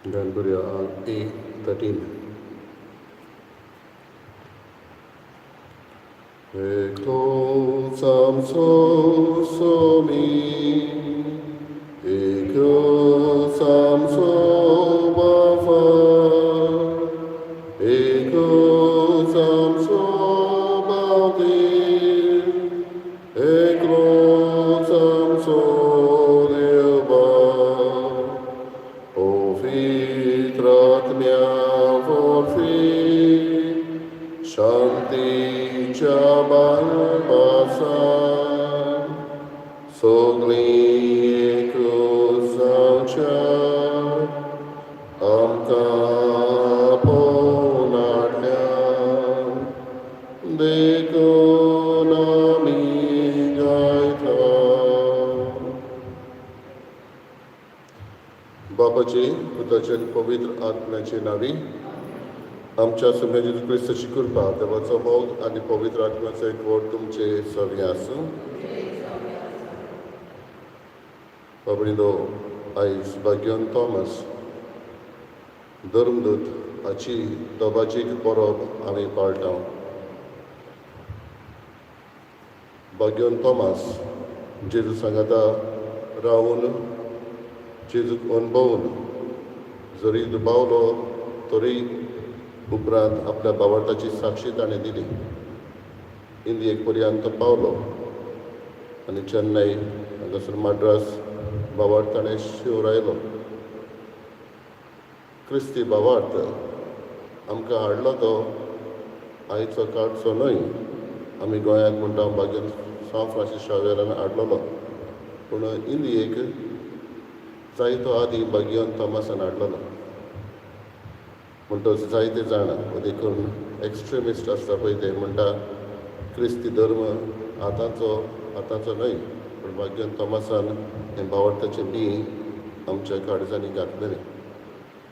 गायन करूया ए 13. एकलोच आमचो स्वामी, एकच आमचो बाबा, एकच आमचो बावतीर, एकलोच आमचो देव पवित्र आत्म्या वरवीं शांतीच्या बापासान सगळीं एक जावच्या आमकां पळोवन हाडल्या देखून आमी गायता. बापाचे, पुताचे आनी पवित्र आत्म्याचे नांवी. आमच्या सोम्या जेजू क्रिस्ताची कृपा, देवाचो मोग आनी पवित्र आत्म्याचो एकवट तुमचे सगळें आसूं. बाबणीदो, आयज भाग्यवन थॉमस धर्मदूत हाची दबाजीक परब आमी पाळटा. भाग्यवन थॉमस जेजू सांगाता रावून, जेजूक अणभवून जरी दुबावलो तरी उपरांत आपल्या भावार्थाची साक्षी ताणें दिली. इंदियेक पर्यंत तो पावलो आनी चेन्नई हांगासर मद्रास भावार्थ ताणें शिवरायलो. क्रिस्ती भावार्थ आमकां हाडलो तो आयचो काळचो न्हय. आमी गोंयांत म्हणटा भाग्यन सांत फ्रांसीस शावेरान हाडलेलो, पूण इंदियेक जायतो आदी भाग्यवन थॉमसान हाडलेलो. म्हणटच जायते जाण, देखून एक्स्ट्रिमिस्ट आसता पळय, ते म्हणटा क्रिस्ती धर्म आतांचो आतांचो न्हय, पूण भाग्यवन थॉमसान हें भावार्थाचें बीं आमच्या काळजांनी घातलेलें.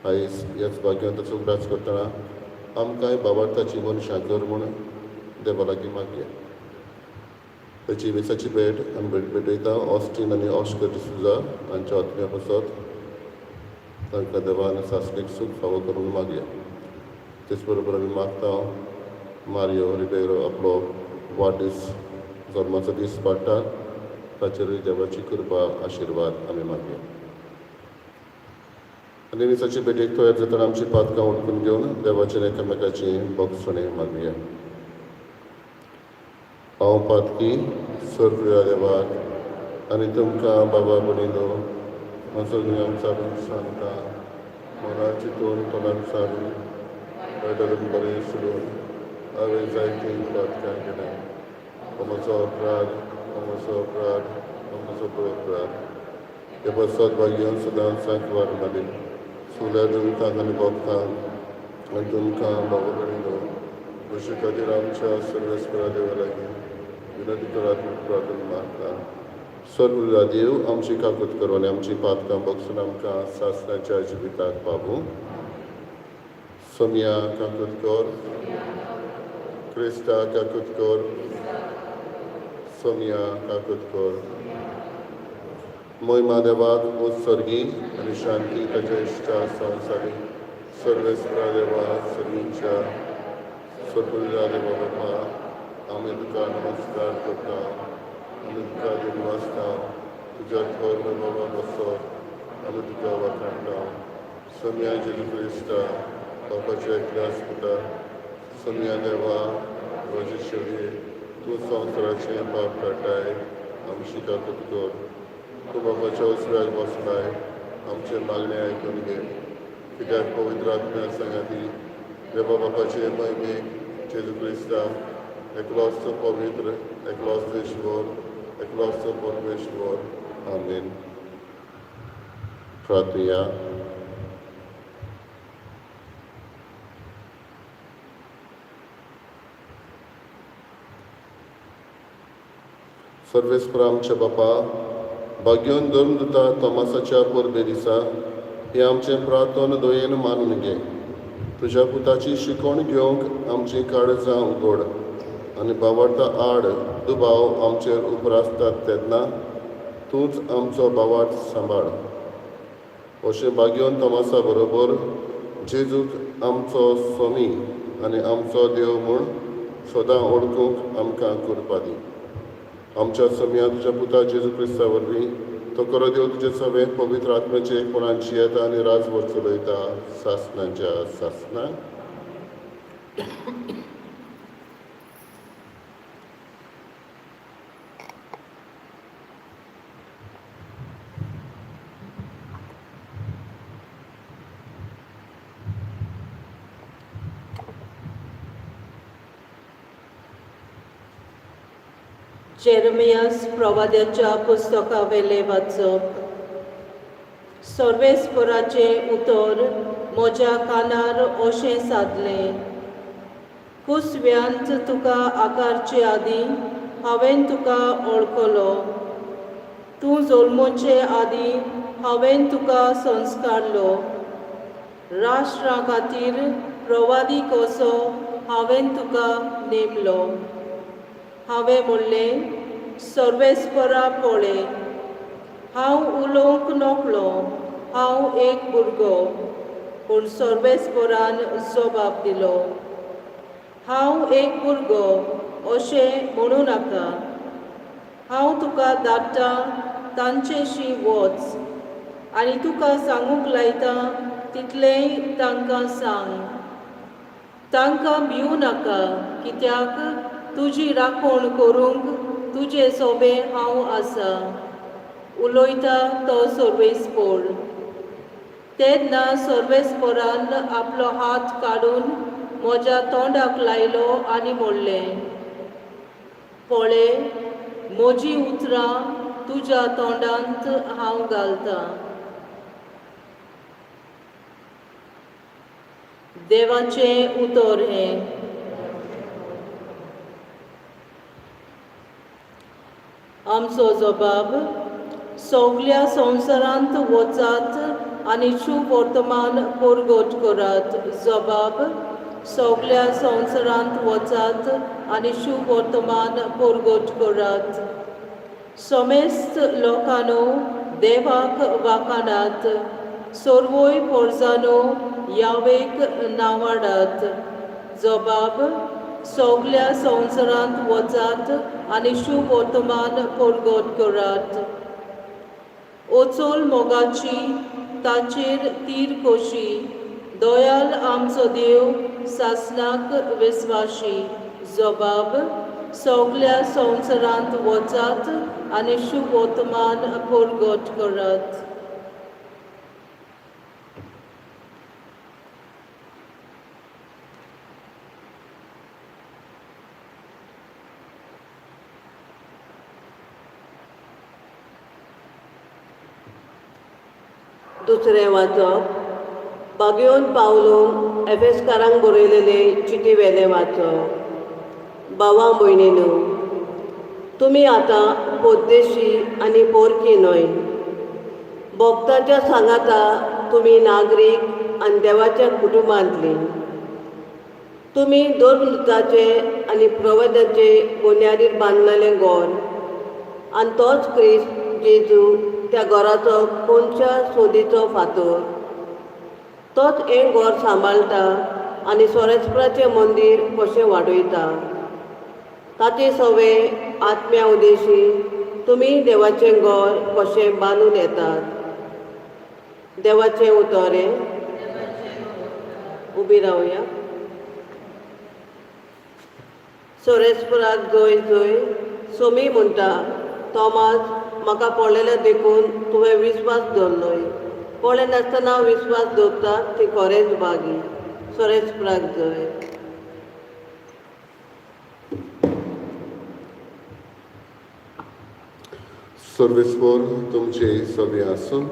आयज ह्याच भाग्यवंताचो उगडास करतना आमकांय भावार्थाची मनशां कर म्हूण देवा लागीं मागया. ताची मिसाची भेट आमी भेट भेटयता ऑस्टीन आनी ऑस्कर डिसुजा हांच्या आत्म्या पासत. तांकां देवान सासणीक सूख फावो करून मागया. तेच बरोबर आमी मागता, मारियो रिबेरो आपलो वाडदीस, जल्माचो दीस पाळटा, ताचेरूय देवाची कृपा, आशिर्वाद आमी मागया. आनी मिसाची भेटेक तयार जातना आमची पातकां उठकून घेवन देवाचे एकामेकाची भोगसणे मागया. हांव पातकी सर्व देवाक आनी तुमकां बाबा भयणीनो म्हजो गुन्यांव चालून सांगता. मनान चिंतून, तोंडान सांगून, वायट बरें सोडून हांवें जायतीं पातकां केल्या. हो म्हजो अपराध, हो म्हजो अपराध, हो म्हजो बरो अपराध. हे पासत भाग्यवन सदांच सांकवार मारी, सगळ्या दुमतांक आनी भक्तांक आनी तुमकां बाबा भयणीनो म्हजे खातीर आमच्या सर्वेस्परा देवा लागीं विनंती करात म्हूण प्रार्थना मागता. सर्व देव आमची काकूत करूं आनी आमची पातकां बगसून आमकां सासणाच्या जिविताक पावूं. सोमया, काकूत कर. क्रिस्ता, काकूत कर. सोमया, काकूत कर. मोहिमा देवाक उत्सर्गी आनी शांती ताच्या इश्टा संवसारी. सर्वेस्परा देवा, सर्वींच्या सर्व देवा बापा, आमी तुका नमस्कार करता, आमी तुका दिनवासता. तुज्या थोर बाबा बसत आमी तुका वाखाणटा. सोमया जेजू क्रिस्ता, बापाच्या एकल्याच पुता, सोमया देवा, देवाचे शेवये, तूं संवसाराचें पाप काडटाय, आमची काकूत कर. तूं बापाच्या उजव्याक बसलाय, आमचें मागणें आयकून घे. कित्याक पवित्र आत्म्या सांगाती देवा बापाचे महिमेक जेजू क्रिस्ता, एकलोच पवित्र, एकलोच ईश्वर, एकलोच परमेश्वर. आमेन. प्रार्थुया. सर्वेस्परा आमच्या बापा, भाग्यवन धर्मदुता तोमासाच्या परबे दिसा हें आमचें प्रार्थन दयेन मानून घे. तुज्या पुताची शिकवण घेवंक आमचीं काळजां उगड आनी भावार्था आड दुबाव आमचेर उप्रासतात तेन्ना तूंच आमचो भावार्थ सांबाळ. अशें भाग्योन तोमासा बरोबर जेजूक आमचो स्वामी आनी आमचो देव म्हूण सदां वळखूंक आमकां करपा दी. आमच्या सोमया तुज्या पुता जेजू क्रिस्ता वरवीं तो खरो देव तुजे सगळें पवित्र आत्म्याचे एकपणान जियेता आनी राजवट चलयता सासणाच्या सासणां. जेरमियास प्रवाद्याच्या पुस्तकावेलें वाचप. सर्वेस्पराचें उतर म्हज्या कानार अशें सादलें, कुसव्यांत तुका आकारचे आदीं हांवें तुका वळखलो, तूं जल्मोचे आदीं हांवें तुका संस्कारलो, राष्ट्रा खातीर प्रवादी कसो हांवें तुका नेमलो. हांवें म्हणलें, सर्वेस्परा पळय, हांव उलोवंक नकळो, हांव एक भुरगो. पूण सर्वेस्परान जबाब दिलो, हांव एक भुरगो अशें म्हणूं नाका, हांव तुका धाडटा तांचेशी वच आनी तुका सांगूंक लायता तितलेंय तांकां सांग. तांकां भिवूं नाका, कित्याक तुजी राखण करूंक तुजे सोबे हांव आसा, उलयता तो सर्वेस्पोर. तेन्ना सर्वेस्पोरान आपलो हात काडून म्हज्या तोंडाक लायलो आनी म्हणलें, पळय म्हजीं उतरां तुज्या तोंडांत हांव घालतां. देवाचें उतर हें. आमचो जबाब, सगल्या संवसारांत वचात आनी शुवर्तमान परगट करात. जबाब, सगल्या संवसारांत वचात आनी शुवर्तमान परगट करात. समेस्त लोकांनो देवाक वाखाणात, सर्वय पोरजानो यावेक नावाडात. जबाब, सगल्या संवसारांत वचात आनी शुवर्तमान परगट करात. ओचोल मोगाची ताचेर तीर कशी, दयाल आमचो देव सासणाक विस्वाशी. जबाब, सगल्या संवसारांत वचात आनी शुवर्तमान परगट करात. दुसरें वाचप बागयोन पावलून एफेसकारांक बरयलेले चिटी वेलें वाचप. भावा भयणीनो, तुमी आतां परदेशी आनी पोरकी न्हय, भक्ताच्या सांगाता तुमी नागरीक आनी देवाच्या कुटुंबांतली. तुमी धर्मदूताचे आनी प्रवद्याचे बुन्यादीर बांदलेलें घर आनी तोच क्रिस्त जेजू त्या घराचो कोनशा सोदीचो फातर. तोच हें घर सांबाळटा आनी सोरेस्पराचें मंदीर कशें वाडयता. ताचे सवे आत्म्या उदेशी तुमी देवाचें घर कशें बांदून येतात. देवाचें उतर हें. उबी रावया. सोरेस्पराक जय जय. सोमी म्हणटा, तोमास म्हाका पळयलें देखून तुवें विस्वास दवरलोय, पळय नासतना विस्वास दवरता ती खरेंच भागी. सोरेस्पराक जय. सर्वेस्पर तुमचे सगळे आसून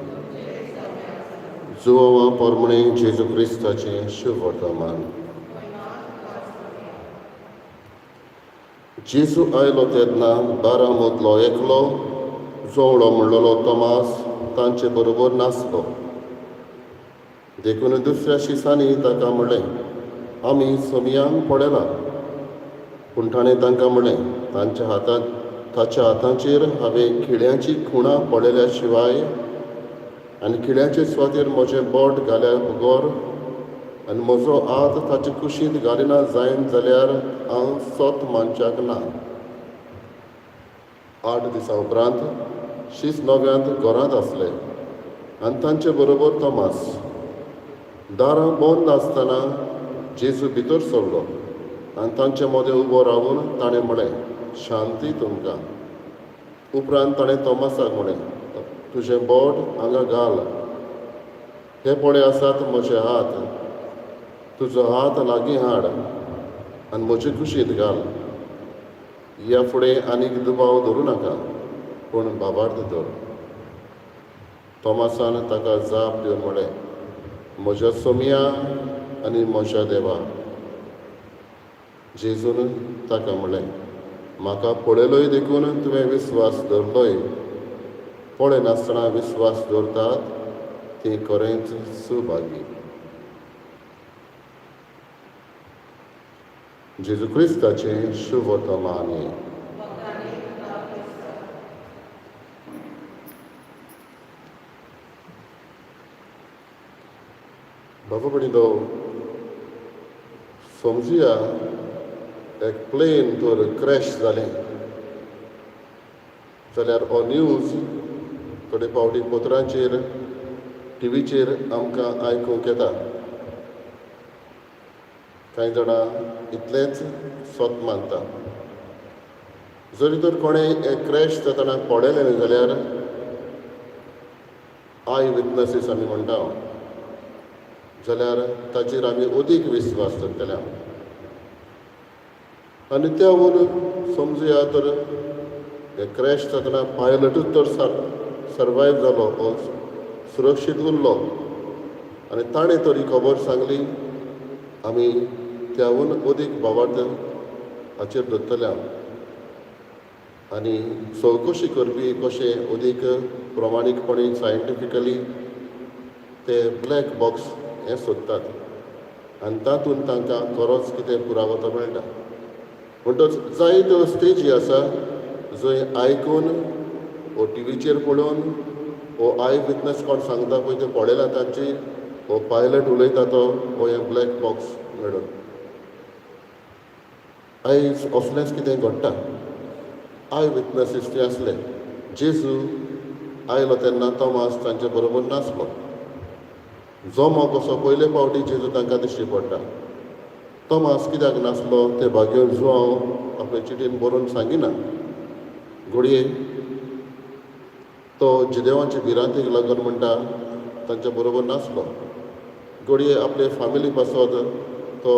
जुवावा परमणे जेजू क्रिस्ताचें शुभवर्तमान. जेजू आयलो तेन्ना बारा मदलो एकलो जोवळो म्हणलेलो तोमास तांचे बरोबर नासलो. देखून दुसऱ्या शिसांनी ताका म्हणलें, आमी सोमयांक पळयला. पूण ताणें तांकां म्हणलें, तांच्या हातांत ताच्या हातांचेर हांवें खिळ्यांची खुणां पळयल्या शिवाय आनी किळ्याचे सुवातेर म्हजें बोट घाल्या बगर आनी म्हजो हात ताचे कुशींत घालिना जायन जाल्यार हांव सत मानच्याक ना. 8 दिसां उपरांत शीस नव्यांत घरांत आसले आनी तांचे बरोबर तोमास. दारां बंद आसतना जेजू भितर सरलो आनी तांचे मदें उबो रावून ताणें म्हळें, शांती तुमकां. उपरांत ताणें तोमासाक म्हळें, तुजें बोट हांगा घाल, हे पळय आसात म्हजे हात, तुजो हात लागीं हाड आनी म्हजे कुशींत घाल. ह्या फुडें आनीक दुबाव धरूं नाका, पूण भावार्थ धर. तोमासान ताका जाप दिवन म्हळें, म्हज्या सोमया आनी म्हज्या देवा. जेजून ताका म्हळें, म्हाका पळयलोय देखून तुवें विस्वास धरलोय, पळयनासतना विस्वास दवरतात ती खरेंच सुभागी. जेजू क्रिस्ताचें शुभवर्तमान. बाबा भयणीनो, समजुया एक प्लेन तर क्रॅश जालें जाल्यार हो न्यूज थोडे फावटी पत्रांचेर, टिवीचेर आमकां आयकूंक येता. कांय जाणां इतलेंच सत मानता. जरी तर कोणें एक क्रॅश जातना पळयलें न्ही जाल्यार I witnesses आमी म्हणटा, जाल्यार ताचेर आमी अदीक विस्वास दवरतले. आनी त्याहून समजुया तर हे क्रॅश जातना पायलटूच तर सर्वायव जालो, हो सुरक्षीत उरलो आनी ताणें तर ही खबर सांगली, आमी त्याहून अदीक भावार्थ हाचेर दवरतले. आनी चवकशी करपी कशें अदीक प्रमाणीकपणी सायंटिफिकली ते ब्लॅक बॉक्स हें सोदतात आनी तातूंत तांकां खरोच कितें पुरावो तो मेळटा. म्हणटच जायत्यो स्टेजी आसा जंय आयकून वो टिवीचेर पळोवन वो I witness कोण सांगता पळय तें पळयलां तांची, वो पायलट उलयता तो, वो हें ब्लॅक बॉक्स मेळून आयज असलेंच कितें घडटा. I witnesses ते आसले. जेजू आयलो तेन्ना तोमास तांचे बरोबर नासलो. जमो कसो पयले फावटी जेजू तांकां दिश्टी पडटा. तोमास कित्याक नासलो ते भाग्यो जुआंव आपले चिटीन बरोवन सांगिना. घडये तो जिदेवांचे भिरांतीक लागून म्हणटा तांच्या बरोबर नासलो. घडये आपले फामिली पासत तो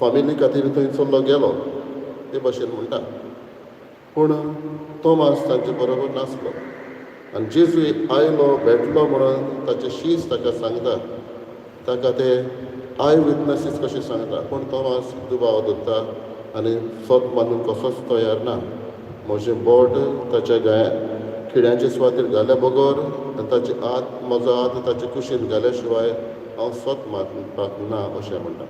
फामिली खातीर थंयसरलो गेलो ते भाशेन म्हणटा. पूण तोमास तांचे बरोबर नासलो आनी जेजू आयलो भेटलो म्हणून ताचे शीस ताका सांगता, ताका ते I witnesses कशें सांगता. पूण तोमास दुबाव दवरता आनी सत मानून कसोच तयार ना. म्हजें बोट ताच्या गाया खिड्यांचे सुवातेर घाल्या बगर आनी ताचे हात म्हजो हात ताचे कुशीन घाल्या शिवाय हांव सत मानपाक ना अशें म्हणटा.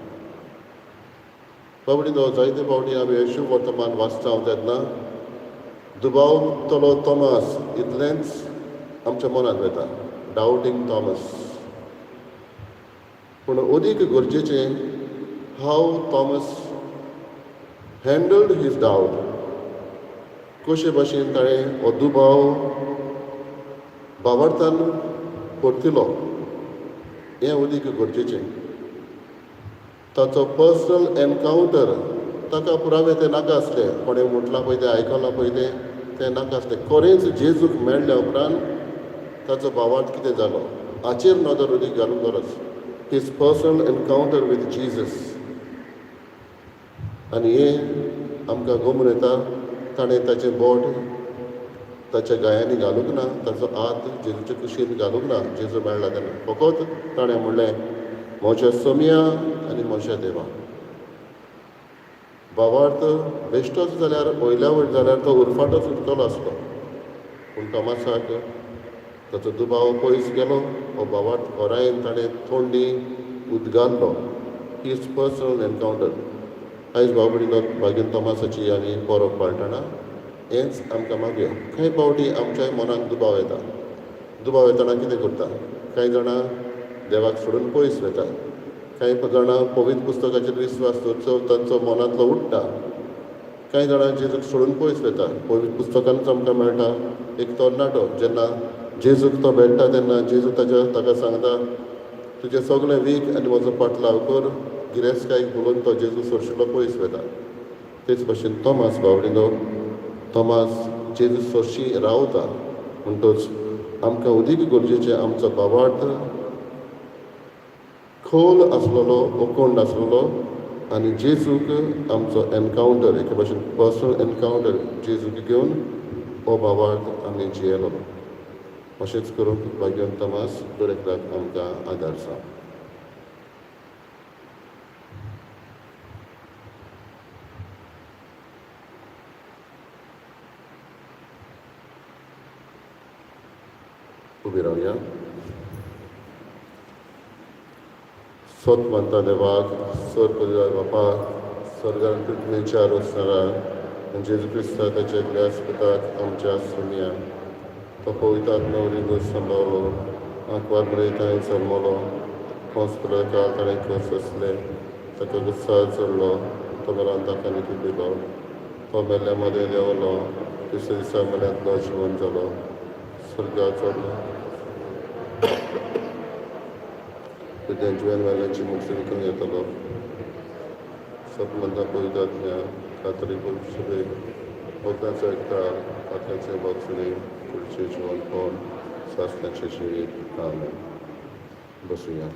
बाबडी तो जायते फावटी आमी येशू वर्तमान वाचता तेन्ना दुबावतलो तोमास इतलेंच आमच्या मनांत वेता, डावटींग थॉमस. पूण अदीक गरजेचें how Thomas handled his doubt, कशे भाशेन ताणें हो दुबाव भावार्थान परतिलो हें अदीक गरजेचें. ताचो पर्सनल एनकावंटर, ताका पुरावे ते नाका आसले, कोणें म्हटलां पळय तें आयकलां पळय तें तें नाका आसलें. खरेंच जेजूक मेळ्ळ्या उपरांत ताचो भावार्थ कितें जालो हाचेर नदर अदीक घालूंक गरज. His personal encounter with Jesus. आनी हें आमकां गमून येता, ताणें ताचें बोट ताच्या गायांनी घालूंक ना, ताचो हात जेजूचे कुशीन घालूंक ना जेजू मेळ्ळा तेन्ना. फकत ताणें म्हणलें म्हज्या सोमया आनी म्हज्या देवा. भावार्थ बेश्टोच जाल्यार वयल्या वयर जाल्यार तो उरफाटोच उरतलो आसलो, पूण तोमासाक ताचो दुबाव पयस गेलो. हो भावार्थ खोरायेन ताणें तोंडी उदगारलो. His personal encounter. आयज भाव भयणीनो, भागीन तोमासाची आमी परब पाळटना हेंच आमकां मागया. कांय फावटी आमच्याय मनांत दुबाव येता. दुबाव येतना कितें करता? कांय जाणां देवाक सोडून पयस वता, कांय जाणां पवित्र पुस्तकाचेर विस्वास दवरचो तांचो मनांतलो उडटा, कांय जाणां जेजूक सोडून पयस वता. पवित्र पुस्तकानूच आमकां मेळटा एक तरणाटो जेन्ना जेजूक तो भेट्टा तेन्ना जेजू ताच्या ताका सांगता तुजें सगळें वीक आनी म्हजो पाटलाव कर. गिरेस्तकायेक उलोवन तो जेजू सोरशिलो पयस वता. तेच भशेन तोमास बावडिलो, तोमास जेजू सोरशी रावता. म्हणटच आमकां अदीक गरजेचें आमचो भावार्थ खोल आसलेलो, ओकोंड आसलेलो आनी जेजूक आमचो एनकावंटर, एके भशेन पर्सनल एनकावंटर जेजूक घेवन हो भावार्थ आमी जियेलो. अशेंच करूंक भाग्यवंत तोमास दर एकल्याक आमकां आदार जावं. उबी रावया. सोत मानता देवाक, सर पदव्या बापाक, स्वर्गान पृथ्वीच्या रोसणारा जेजू क्रिस्ता ताच्या एकल्याच पुताक आमच्या सोमया, तो पवित्र नवरी सांबावलो, आंकवार मरे जल्मलो, हॉस्पिटल काल ताणें खोस आसले, ताका गुस्सा चडलो, तो मेलान ताका निती दिलो, तो मेल्ल्या मदें देंवलो, तिसऱ्या दिसा मेल्यांतलो जिवन जालो, स्वर्गार चडलो, तुज्या जिवन मेल्ल्याची मुक्ती विकून येतलो. सतमंता पवित्रात्म्या खात्री सभेक वखदाचो एकतार आत्म्याचे बक्षणी कुडचे जिवनपण सासण्याचें जिवीत. आमेन. बसुया.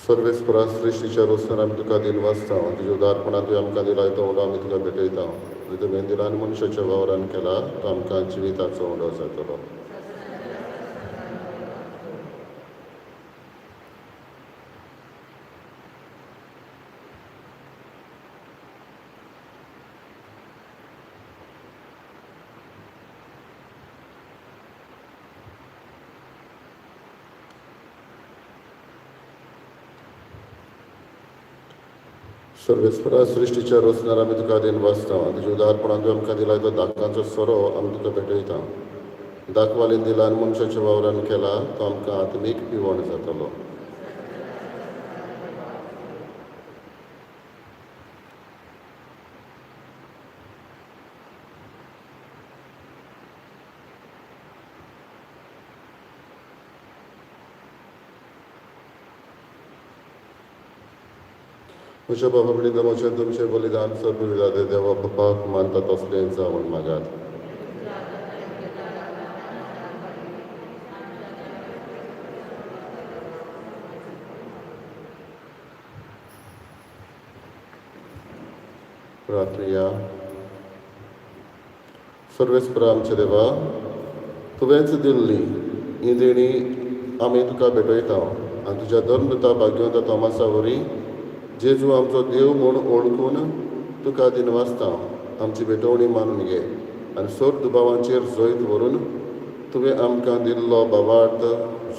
सर्वेस्परा सृश्टीच्या रोसनार आमी तुका दिन वाचता, तुज्या उदारपणान तुवें आमकां दिला तो उंडो आमी तुका भेटयता. तुवें दिला आनी मनशाच्या वावरान केला तो आमकां जिविताचो उंडो जातलो. सर्वेस्परा सृश्टीच्या रोसनार आमी तुका दिन वाचता, तुज्या उदारपणान तुवें आमकां दिला तो दाकांचो सोरो आमी तुका भेटयता. दाखवालीन दिला आनी मनशाच्या वावरान केला तो आमकां आत्मीक पिवण जातलो. म्हज्या बाबा कडेन म्हजें तुमचें बलिदान सर्व देवा बापाक मानता तसलें जावन मागात. प्रार्थया. सर्वेस्परा आमच्या देवा, तुवेंच दिल्ली ही देणी आमी तुका भेटयता आनी तुज्या धर्मदूता भाग्यवंत तोमासा वरी जेजू आमचो देव म्हूण ओळखून तुका दिनवासता. आमची भेटवणी मानून घे आनी सोर दुबावांचेर जैत व्हरून तुवें आमकां दिल्लो भावार्थ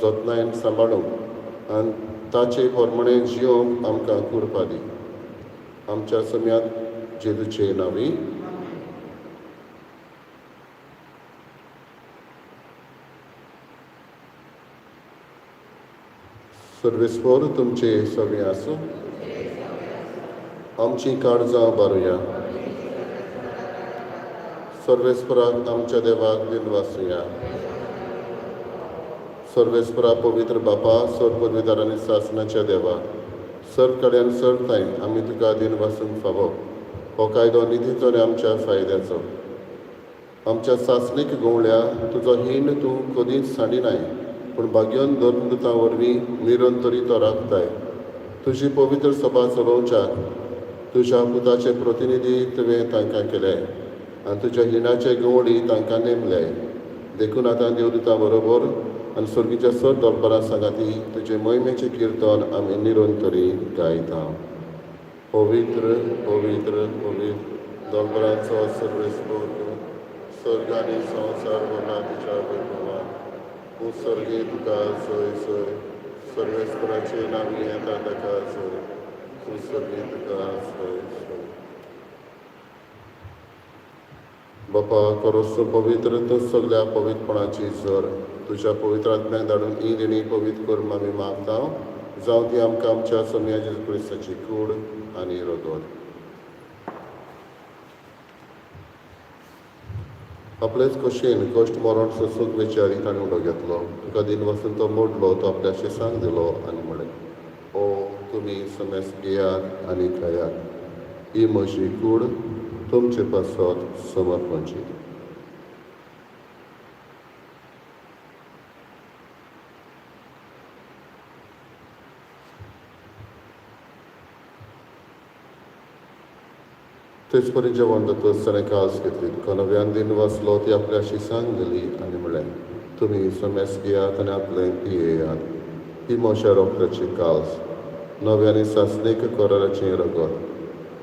जतनायन सांबाळूंक आनी ताचे प्रमाणे जियोवंक आमकां कृपा दी. आमच्या सम्यात जेजूचे नांवी. सर्वेस्पर तुमचे सगळे आसूं. आमची काळजां बारुया. सर्वेस्पराक आमच्या देवाक दिनवासुया. सर्वेस्परा पवित्र बापा, सर्व पदवीदार आनी सासणाच्या देवा, सर्व कडेन सर्व ठांय आमी तुका दिनवासूंक फावो. हो कायदो निधीचो आनी आमच्या फायद्याचो. आमच्या सासणीक गवळ्या तुजो हीण तूं कदींच सांडिनाय, पूण भाग्योन धर्मदुतां वरवीं निरंतरी तो राखताय. तुजी पवित्र सभा चलोवच्याक तुज्या पुताचे प्रतिनिधी तुवें तांकां केले आनी तुज्या हिणाचे गवळी तांकां नेमले. देखून आतां देवदुतां बरोबर आनी स्वर्गीच्या सर दलपरां सांगाती तुजे मोहिमेचें किर्तन आमी निरंतरी गायता. पवित्र पवित्र पवित्र दलपरांचो सर्वेस्पर, स्वर्ग आनी संवसार भरला तुज्या वैभवान. तूं स्वर्गे तुका जय जय, सर्वेस्पराचे नांवी येता ताका जय, तूं स्वर्गे तुका जय जय. बापा करोस पवित्र तूं सगल्या पवित्रपणाची जर, तुज्या पवित्र आत्म्याक धाडून ही देणी पवित्र करून आमी मागता, जावं ती आमकां आमच्या सोमया जेजू क्रिस्ताची कूड आनी रगत. आपलेच खोशयेन कश्ट मरण सोसूंक विचारी ताणें उडो घेतलो. तुका दिन वसून तो मोडलो, तो आपल्या शिसांक दिलो आनी म्हणलें, ओ तुमी समेस घेयात आनी खायात, ही म्हजी कूड तुमचे पासत समर्पणची. तेच परी जेवण जातकच ताणें कास घेतली, तुका नव्यान दिन वाचलो, ती आपल्या शिसांक दिली आनी म्हणलें, तुमी समेस घेयात आनी आपलें पियेयात, ही म्हज्या रोगताची कास, नव्या आनी सासणीक कराराचें रगत,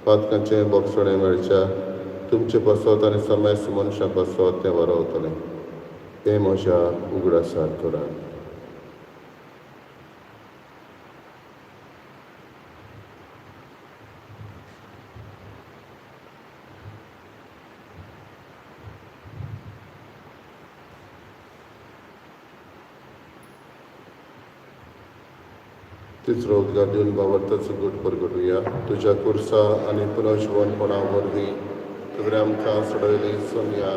पातकांचें बोगसणें मेळच्या तुमचे पासत आनी समेस मनशां पासत तें वरवतलें. हें म्हज्या उगडासार करात. तिसरो उद्गार दिवन बाबर्ताचो गूट परगटुया. तुज्या कुर्सा आनी पुनर्जिवनपणा वरवीं तुवें आमकां सोडयली सोमया,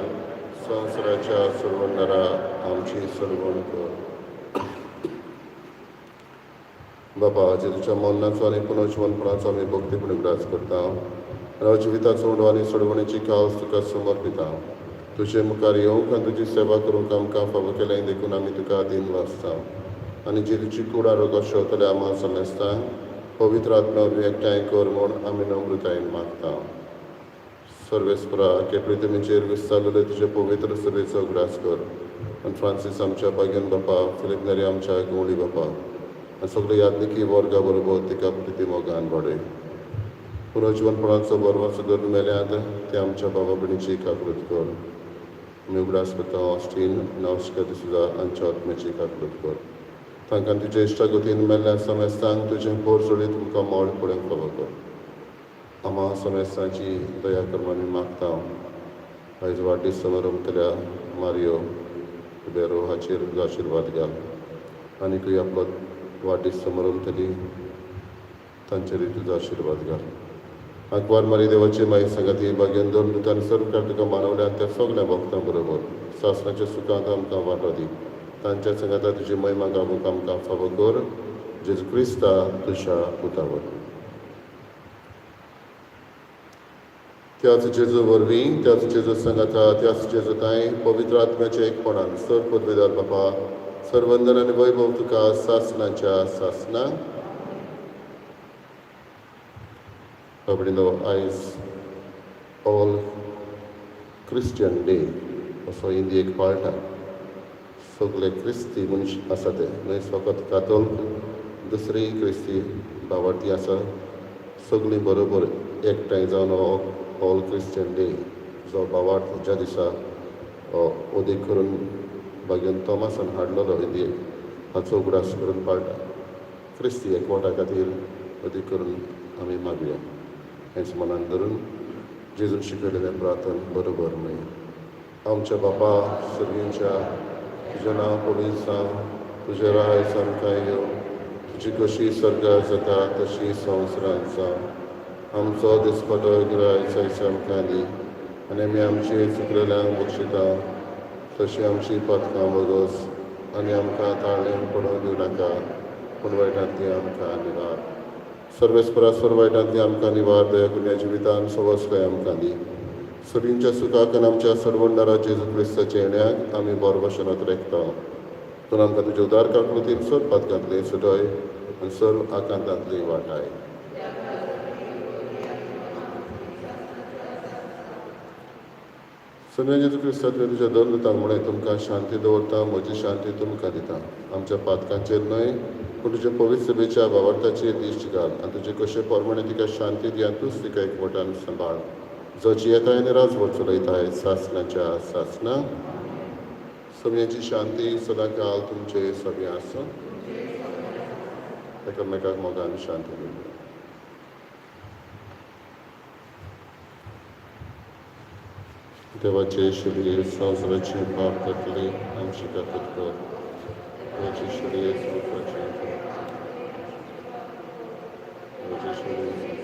संवसाराच्या सोडवणदारा आमची सोडवण कर. बापा, जेजूच्या मरणाचो आनी पुनर्जिवनपणाचो आमी भक्तीपूर्ण उगडास करता आनी जिविताचो उडो आनी सोडवणेची कावस तुका समर्पिता. तुजे मुखार येवंक आनी तुजी सेवा करूंक आमकां फावो केलें देखून आमी तुका दिन वाचता आनी जेजूची कूड आरोग्य शेवतले आमा समेस्तांक पवित्र आत्म्या वरवीं एकठांय कर म्हूण आमी नम्रतायेन मागता. सर्वेस्परा, के पृथ्वीचेर विस्तारलेले तुजे पवित्र सभेचो उगडास कर आनी फ्रांसीस आमच्या बागेन बापा, फिलीप नेरी आमच्या गवळी बापा आनी सगळे यादनिकी वर्गा बरोबर तिका प्रिती मोगान वाडय. पुनर्जिवनपणाचो बरवाचो धरून मेल्यात ते आमच्या बाबा भयणीची काकृत कर. आमी उगडास करता ऑस्टीन नावस्कर डिसुजा हांच्या आत्म्याची काकृत कर. तांकां तुज्या इश्टागतीन मेल्ल्या समेस्तांक तुजें पोर सोडीत तुमकां मोड पळोवंक फावो कर. आमा समेस्तांची दया कर आमी मागता. आयज वाडदीस समारंभ मारियो रिबेरो हाचेर तुजो आशिर्वाद घाल आनीकूय आपलो वाडदीस समारंभ तांचेरूय तुजो आशिर्वाद घाल. आंकवार मारी देवाची माई सांगाती भाग्यान धरून दुतान सर्व तुका मानवल्या त्या सगल्या भक्तां बरोबर सासणाच्या सुखांत आमकां वांटो दी. तांच्या सांगाता तुजी महिमा गावूंक आमकां फावो कर, जेजू क्रिस्ता तुज्या पुता वरवीं. त्याच जेजू वरवीं, त्याच जेजू सांगाता, त्याच जेजू तांय पवित्र आत्म्याच्या एकपणान सर पदवेदार बापा, सर्वंदन आनी वैभव तुका सासणाच्या सासना. बाबडीनो, आयज ऑल क्रिस्टियन डे असो इंडियेक पाळटा. सगळे क्रिस्ती मनीस आसा ते न्हय फकत कातोल्क, दुसरी क्रिस्ती भावार्थी आसा, सगळीं बरोबर एकठांय जावन हो ऑल क्रिस्टियन डे जो भावार्थ ज्या दिसा अदीक करून भाग्यान तोमासान हाडलेलो इंडियेक हाचो उगडास करून पाळटा. क्रिस्ती एकवटा खातीर अदीक करून आमी मागया. हेंच मनान धरून जेजून शिकयलेलें प्रार्थन बरोबर न्हय. आमच्या बापा सर्गींच्या, तुजें नांव पवित्र जावं, तुजें राज आमकां येवं, तुजी कशी सर्गार जाता तशी संवसारांत जावं. आमचो दिसपटो गिरायक आयज आमकां दी आनी आमी आमचे चुकलेल्यांक बक्षिता तशी आमची पातकां बोगस आनी आमकां ताळें पडोवंक दिवं नाका, पूण वायटांतली आमकां निवार. सर्वेस्परा, सर्व वायटांतली आमकां निवार. दया गुन्या जिवितान सवसकाय आमकां दी. सरींच्या सुखाक आनी आमच्या सर्वंडारा जेजू क्रिस्ताच्या येण्याक आमी बरवशनात रेखता. तूं आमकां तुज्या उदार काकृतीन सर्व पातकांतली सुटय आनी सर्व आकांतांतली वाटाय. सोम्या जेजू क्रिस्ता, तुवें तुज्या दोन दुतांक म्हणलें, तुमकां शांती दवरता, म्हजी शांती तुमकां दिता. आमच्या पातकांचेर न्हय, पूण तुज्या पवित्र सभेच्या भावार्थाचेर दिश्ट घाल आनी तुजे कशे प्रमाणे तिका शांती दी आनी तूंच तिका एकवटान सांबाळ, जो जियेताय आनी राजवट चलयताय सासणाच्या सासणां. सोम्याची शांती सदांकाल तुमचे सगळें आसूं. एकामेकाक मोगान शांती दिवया. देवाचे शरीर संवसाराचे पाप करतले, आमची काकत कर. देवाचे शरीर संवसाराचे, देवाचे शरीर संवसाराचे.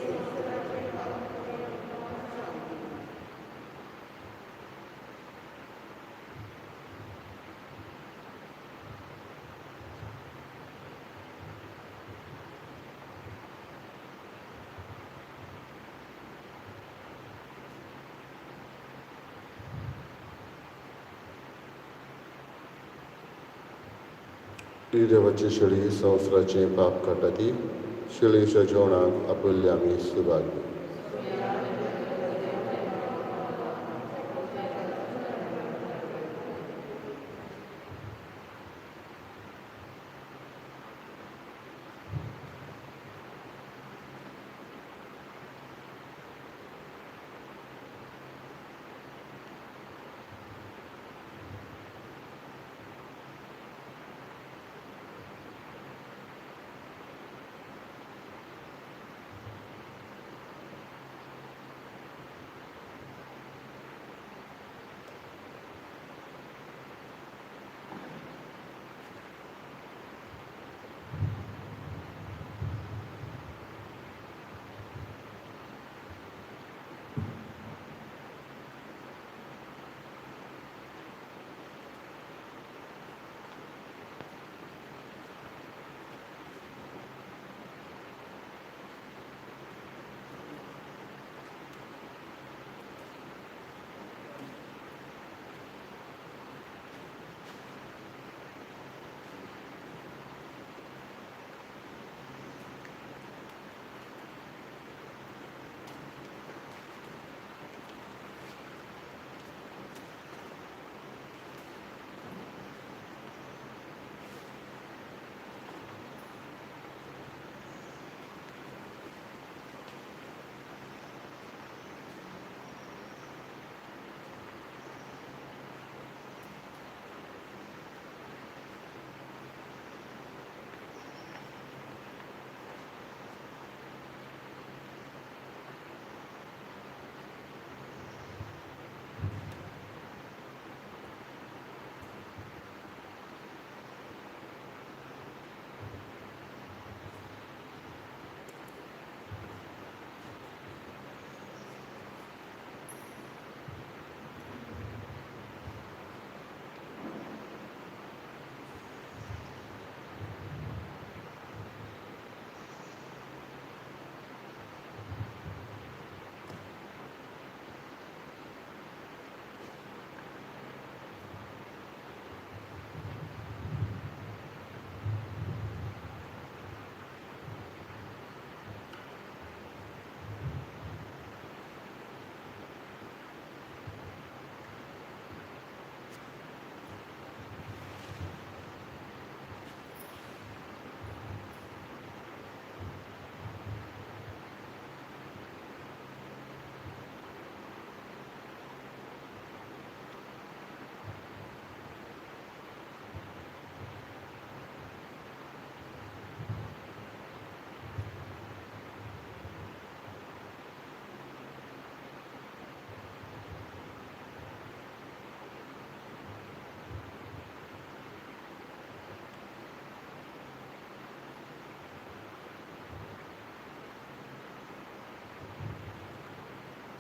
ही देवाची शेळी संवसाराचें पाप काडटा, ती शेळयेच्या जेवणाक आपयल्ले आमी सुभाग्य.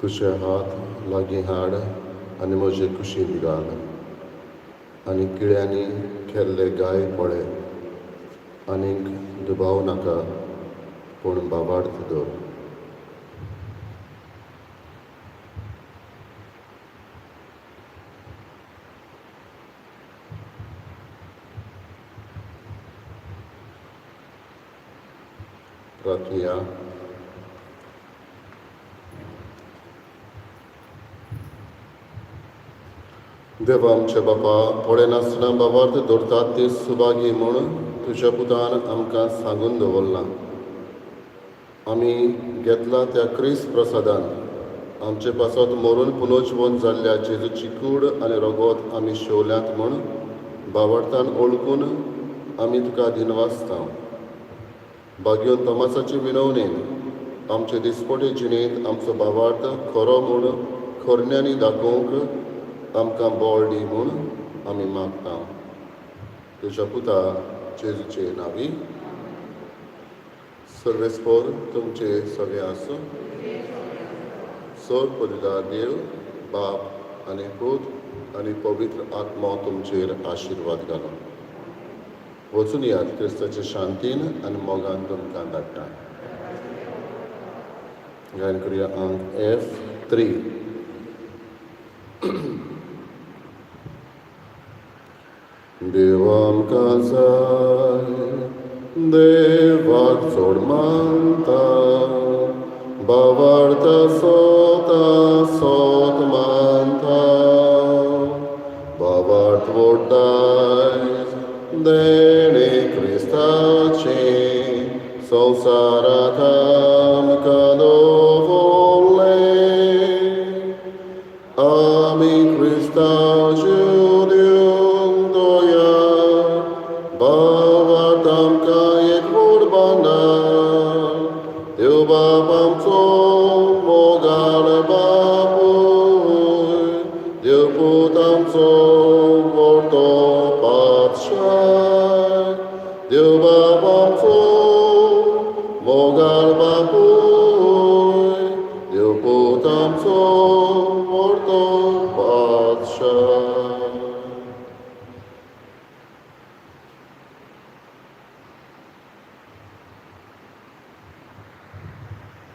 तुजे हात लागीं हाड आनी म्हजे कुशींत घाल आनी किळ्यांनी केल्ले गाय पळय, आनीक दुबाव नाका पूण भावार्थ दवर. प्रार्थना. देवा आमच्या बापा, पळयनासतना बाबार्थ दवरतात ते सुभागी म्हूण तुज्या पुतान आमकां सांगून दवरलां. आमी घेतला त्या क्रिस्त प्रसादान आमचे पासत मरून पुनर्जिवन जाल्ल्या जेजूची कूड आनी रगत आमी शेवल्यात म्हूण बावडतान ओळखून आमी तुका दिनवासता. भाग्योन तोमासाचे विनवणेन आमचे दिसपटे जिणेंत आमचो भावार्थ खरो म्हूण खरण्यांनी दाखोवंक आमकां बळ दी म्हूण आमी मागता, तुज्या पुता जेजूचे नांवी. सर्वेस्पोर तुमचे सगळे आसूं. सोर पदिदार देव बाप आनी पूत आनी पवित्र आत्मो तुमचेर आशिर्वाद घालो. वचून यात. क्रिस्ताचे शांतीन आनी मोगान तुमकां धाडटा. गायन करूया अंक F3. देव आमकां जाय, देवाक चड मानता, भावार्थ सोता सोत मानता, भावार्थ वोड्डाय देणे क्रिस्ताचे संवसारांत आमकां दवरलें. आमी क्रिस्ताच्यो दिवन दया, भावार्थ आमकां एक व्हड भांडार. देव बाप आमचो मोगाळ बापूय, देव पूत आमचो व्हड